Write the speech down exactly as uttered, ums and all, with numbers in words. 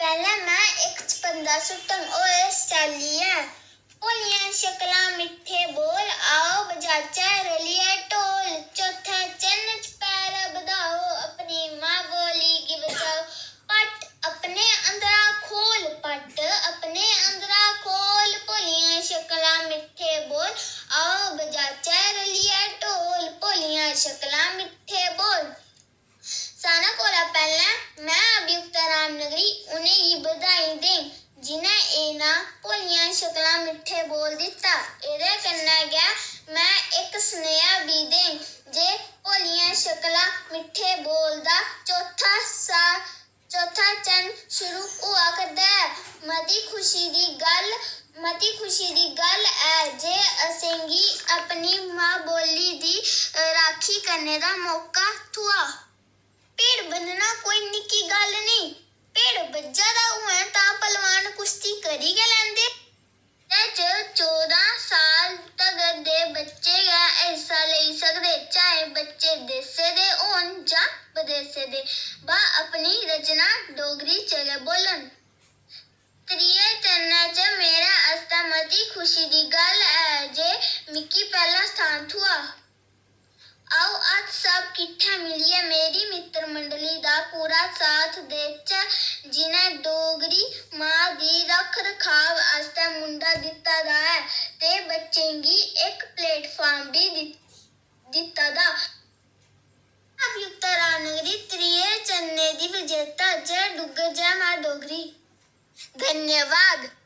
पैह्लें में इक च पंदा सुट्टङ, ओह् इस चाल्ली ऐ। भोलियां शकलां मिट्ठे बोल, आओ बजाचै रलियै ढोल। चौथै चन्न च पैर बधाओ, अपनी मां बोली गी बचाओ। पट्ट अपने अंदरा खोल, पट्ट अपने अंदरा खोल। भोलियां शकलां मिट्ठे बोल, आओ बजाचै रलियै ढोल। भोलियां शकलां मिट्ठे बोल। सारें कोला पैह्लें में अभियुक्ता रामनगरी उ'नेंगी बधाई देङ, जि'नें एह् नांऽ भोलियां शकलां मिट्ठे बोल दित्ता। एह्दे कन्नै गै में इक सनेहा बी देङ जे भोलियां शकलां मिट्ठे बोल दा चौथा सा चौथा चन्न शुरू होआ करदा ऐ। मती खुशी दी गल्ल मती खुशी दी गल्ल ऐ जे असेंगी अपनी मां बोली दी राक्खी करने दा मौका थ्होआ। भिड़ ब'न्नना कोई निक्की गल्ल नेईं। भिड़ बज्झा दा होऐ तां पलवान कुश्ती करी गै लैंदे। एह्दे च चौदां साल तगर दे बच्चे गै हिस्सा लेई सकदे, चाहे बच्चे देसै दे होन जां बदेसै दे, बा अपनी रचना डोगरी च गै बोलन। त्रिये चरणै च मेरे आस्तै मती खुशी दी गल्ल ऐ जे मिगी पैह्ला स्थान थ्होआ। आओ, अस सब किट्ठे मिलियै मेरी मित्तर मंडली दा पूरा साथ देचै, जि'नें डोगरी मां दी रक्ख-रखाव आस्तै मुंढा दित्ता दा ऐ ते बच्चें गी इक platform बी दित-, दित्ता दा। अभियुक्ता रामनगरी त्रिये चरणै दी विजेता। जय डुग्गर, जय मां डोगरी। धन्यवाद।